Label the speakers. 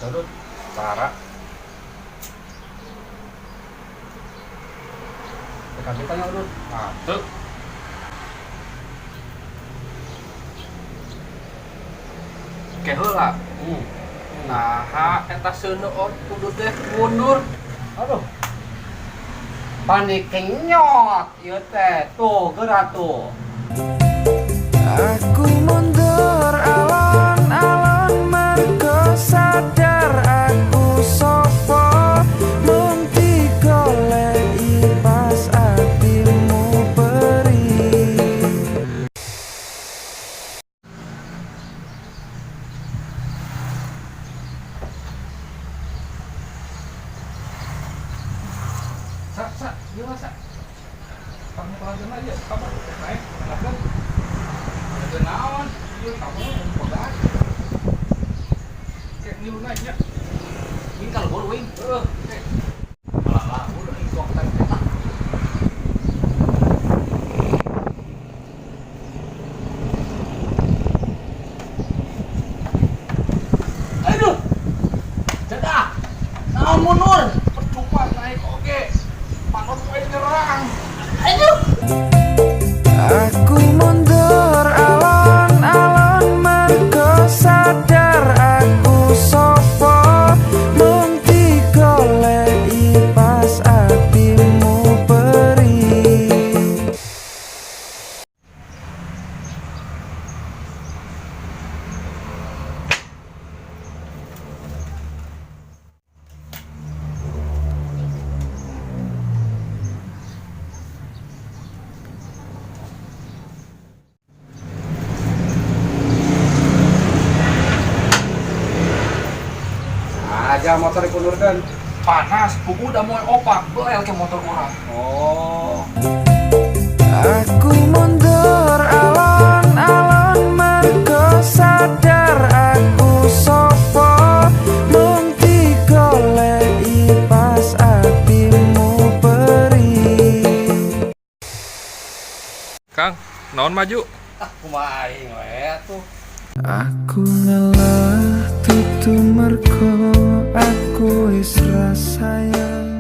Speaker 1: Terus
Speaker 2: Tara.
Speaker 1: PKB tanya lu.
Speaker 2: Nah, tuh. Ke heula. Nah, eta seuneu kudu teh mundur.
Speaker 1: Aduh. Panik kenyot ieu teh. Tuh, geura tuh.
Speaker 3: Aku mundur alon-alon mergo sadar aku sopo mung digoleki pas atimu perih.
Speaker 2: Sa, sa, ieu mah sa. Kamu pelan aja, kamu naik, enakan. Ada naon? Ieu kamu pegas. Kayak ngilu naiknya.
Speaker 1: Ini kalau baru wing.
Speaker 2: Heeh, oke.
Speaker 1: Alah, udah ini kok teh. Aduh. Jadah. Naon mundur?
Speaker 2: Percuma naik oke. Panot wae nyerang.
Speaker 1: Aduh.
Speaker 3: Aku mundur alon-alon mergo sadar aku sopo mung digoleki pas atimu perih.
Speaker 1: Aja motor dikundurkan.
Speaker 2: Panas, buku udah mau opak, belel ke motor orang.
Speaker 1: Oh.
Speaker 3: Aku mundur alon-alon mergo sadar aku sopo mung digoleki pas atimu perih.
Speaker 2: Kang, naon maju?
Speaker 1: Ah, kumaha aing we atuh.
Speaker 3: Aku ngalah tutu mergo aku wis ra sayang.